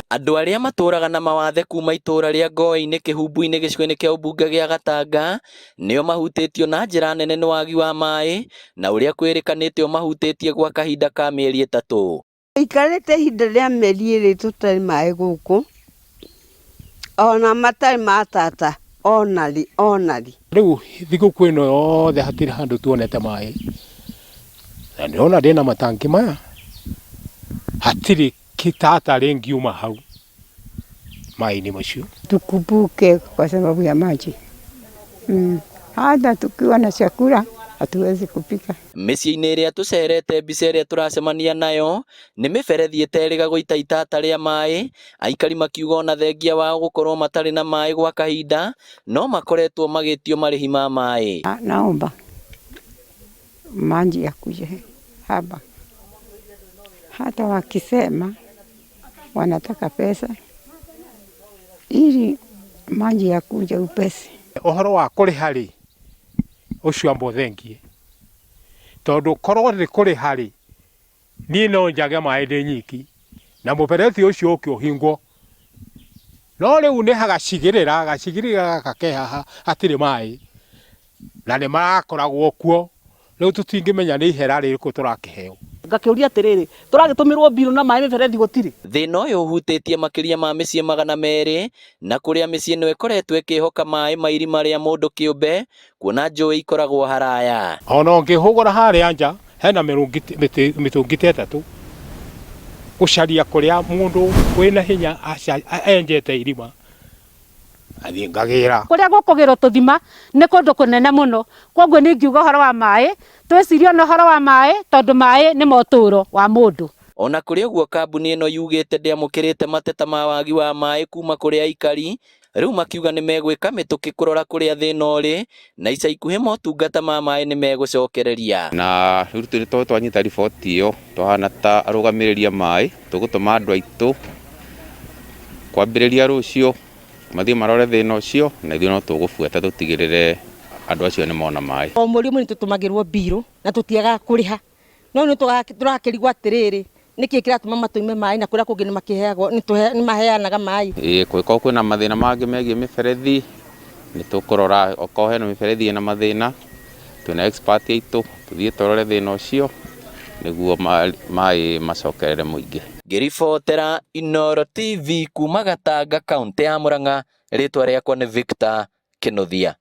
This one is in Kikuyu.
Andũ arĩa matũraga na mawathe kuma itũra rĩa Ngoe-inĩ Kĩhumbu-inĩ gĩcigo-inĩ kĩa ũmbunge gĩa Gatanga nĩo mahutĩtio na njĩra nene nĩ wagi wa maĩ na ũrĩa kwĩrĩkanĩte ũmahutĩtie gwa kahinda ka mĩeri ĩtatũ. Ikarĩte ihinda rĩa mĩeri ĩrĩ tũtarĩ maĩ gũkũ, ona matarĩ matata ona rĩ ona rĩ. Rĩu thigũkũ ĩno yothe hatirĩ handũ tuonete maĩ, na ndĩrona ndĩna matangi maya, hatirĩ kĩtata rĩngiuma hau maĩ-inĩ macio. Tukumbuke kwa sababu ya maji. Hata tukiwa na chakula hatuwezi kupika. Mĩciĩ-inĩ ĩrĩa tũcerete mbica ĩrĩa tũracemania nayo nĩ mĩberethi ĩterĩga gũita itata rĩa maĩ, aikari makiuga ona thengia wao gũkorwo matarĩ na maĩ gwa kahinda no makoretwo magĩtio marĩhi ma maĩ. Naomba maji yakuje hapa, hata wakisema wanataka pesa ili maji yakuje upesi. Ũhoro wa kũrĩha rĩ, ũcio amba ũthengie, tondũ korwo nĩ kũrĩha rĩ, niĩ no njage maĩ ndĩ nyiki na mũberethi ũcio ũke ũhingwo. No rĩu nĩ hagacigĩrĩra, gacigĩrĩra gaka ke haha hatirĩ maĩ na nĩ marakoragwo kuo, rĩu tũtingĩmenya nĩ ihera rĩrĩkũ tũrakĩheo. Ngakĩũria atĩrĩrĩ, tũragĩtũmĩrwo mbirũ na maĩ mĩberethi gũtirĩ? Thĩna ũyũ ũhutĩtie makĩria ma mĩciĩ 200 na kũrĩa mĩciĩ ĩno ĩkoretwo ĩkĩhoka maĩ ma irima rĩa mũndũ kĩũmbe kuona njũĩ ikoragwo haraya. Ona ũngĩhũgũra harĩa nja hena mĩtũngi ta ĩtatũ gũcaria kũrĩa mũndũ wĩna hinya enjete irima athiĩ ngagĩra. Kũrĩa gũkũgĩrwo tũthima nĩ kũndũ kũnene mũno, koguo niĩ ingiuga ũhoro wa maĩ, twĩcirie ona ũhoro wa maĩ tondũ maĩ nĩmo ũtũro wa mũndũ. Ona kũrĩ ũguo kambuni ĩno yugĩte ndĩamũkĩrĩte mateta ma wagi wa maĩ kuma kũrĩ aikari, rĩu makiuga nĩ megwĩka mĩtũkĩ kũrora kũrĩa thĩna ũrĩ na ica ikuhĩ motungata ma maĩ nĩ megũcokereria. Na rĩu tondũ twanyita riboti ĩyo twahana ta arũgamĩrĩri a maĩ tũgũtũma andũ aitũ kwambĩrĩria rũciũ mathiĩ marore thĩna ũcio na ithuĩ no tũgũbuata tũtigĩrĩre andũ acio nĩ mona maĩ. O mweri ũmwe nĩ tũtũmagĩrwo mbirũ na tũtiagaga kũrĩha, no nĩ tũrakĩrigwo atĩrĩrĩ, nĩkĩ kĩratũma matũime maĩ na kũrĩa kũngĩ nĩ maheanaga maĩ. Ĩĩ kũngĩkorwo kwĩna mathĩna mangĩ megiĩ mĩberethi nĩ tũkũrora okorwo hena mĩberethi ĩna mathĩna twĩna expert aitũ tũthiĩ tũrore thĩna ũcio nĩguo maĩ macokerere mũingĩ. Ngĩribotera Inooro TV kuma Gatanga kaũntĩ ya Murang'a, rĩtwa rĩakwa nĩ Victor Kĩnuthia.